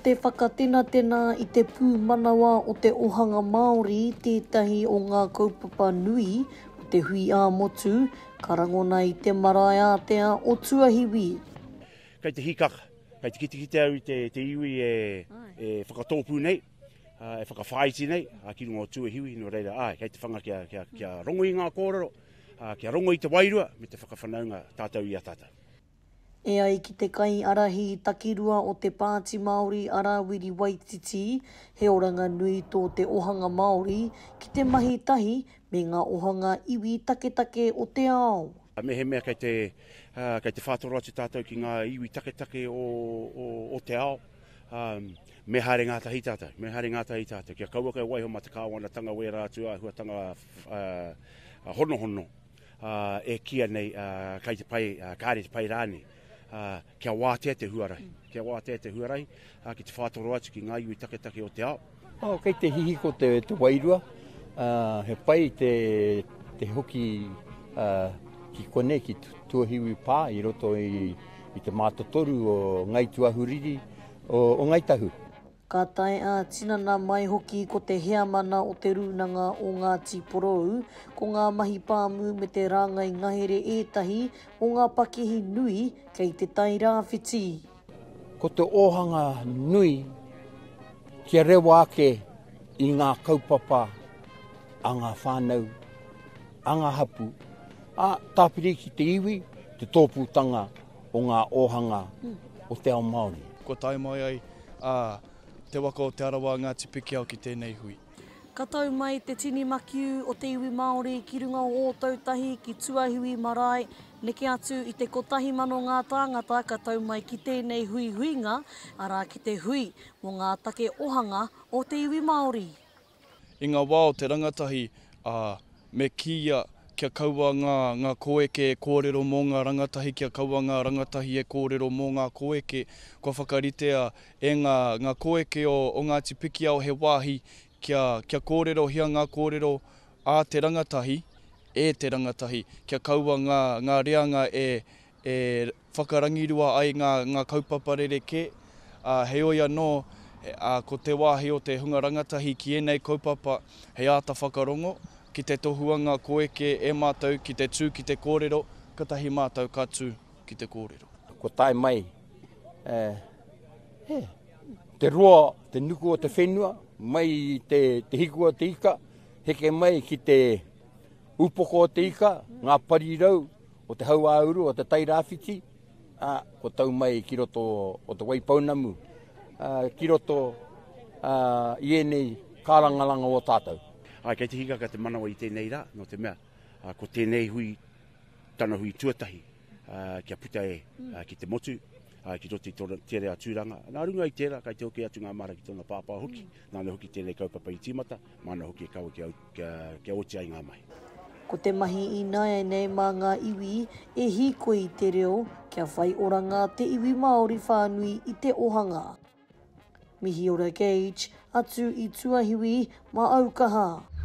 te whakatenatena i te pūmanawa o te ohanga Māori tētahi o ngā kaupapa nui o te hui ā-motu ka rangona i te marae ātea o Tuahiwi. Kei te hīkaka, kei te kitekite au i te, te iwi e, e whakatōpū nei, e whakawhāiti nei ki runga o Tuahiwi, nō reira, āe, kei te whanga kia, kia, kia rongo i ngā kōrero, kia rongo i te wairua me te whakawhanaunga tātou i a tātou. E ai ki te kaiārahi takirua o te Pāti Māori a Rāwiri Waititi, he oranga nui tō te ohanga Māori ki te mahi tahi me ngā ohanga iwi taketake o te ao. Mehemea kei te, kei te whātoro atu tātou ki ngā iwi taketake o, o, o te ao, me haere ngātahi tātou, me haere ngātahi tātou, kia kaua e waiho mā te kāwanatanga wērā atu āhuatanga honohono. e kīia nei kai te pai, kāre te pai rānei, kia wātea te huarahi, kia wātea te huarahi ki te whātoro atu ki ngā iwi taketake o te ao. Oh, kei te hihiko te, te wairua, uh, he pai te, te hoki uh, ki konei, ki Tuahiwi Pā i roto i, i te mātotoru o Ngai Tuahuriri, o, o Ngai Tahu. Ka tae ā-tinana mai hoki ko te heamana o Te Rūnanga o Ngāti Porou, ko ngā mahi pāmu me te rāngai ngahere ētahi o ngā pakihi nui kei Te Tai Rāwhiti. Ko te ōhanga nui kia rewa ake i ngā kaupapa a ngā whānau, a ngā hapū, ā, tāpiri ki te iwi, te tōpūtanga o ngā ōhanga o te ao Māori. Kua tae mai ai a Te Waka o Te Arawa Ngāti Pikiao ki tēnei hui. Ka tau mai te tini makiu o te iwi Māori ki runga o Ōtautahi ki Tuahiwi marae, neke atu i te 1,000 ngā tāngata ka tau mai ki tēnei huihuinga, arā ki te hui mō ngā take ohanga o te iwi Māori. I ngā wā o te rangatahi, ā, me kīia kia kaua ngā, ngā kōeke e kōrero mō ngā rangatahi, kia kaua ngā rangatahi e kōrero mō ngā kōeke. Kua whakaritea e ngā, ngā kōeke o, o Ngāti Pikiao he wāhi kia, kia kōrerohia ngā kōrero a te rangatahi, e te rangatahi, kia kaua ngā, ngā reanga e, e whakarangirua ai ngā, ngā kaupapa rerekē, ā, heoi anō, ā, ko te wāhi o te hunga rangatahi ki ēnei kaupapa hei āta whakarongo, ki te tohua ngā koeke e mātou ki te tū ki te kōrero, katahi mātou ka tū ki te kōrero. Kua tae mai e, te roa, te nuku o te whenua, mai i te, te hiku o te ika, heke mai ki te upoko o te ika, ngā parirau, o te hauāuru, o te tai rāwhiti, ā, kua tau mai ki roto o Te Waipounamu, ā, ki roto, ā, i ēnei kārangaranga o tātou. Āe, kei te hikaka te manawa i tēnei rā, nō te mea, ā, ko tēnei hui, tana hui tuatahi, ā, kia puta e, ā, ki te motu, ā, ki roto i tōna tere a Tūranga. Nā runga i tērā, kei te hoki atu ngā mahara ki tōna pāpā hoki, nāna hoki tēnei kaupapa i tīmata, māna hoki e kawe kia, kia, kia oti ai ngā mahi. Ko te mahi ināianei mā ngā iwi e hīkoi i te reo kia whai oranga te iwi Māori whānui i te ohanga. Mihiora Gage, atu i Tuahiwi, mā Aukaha.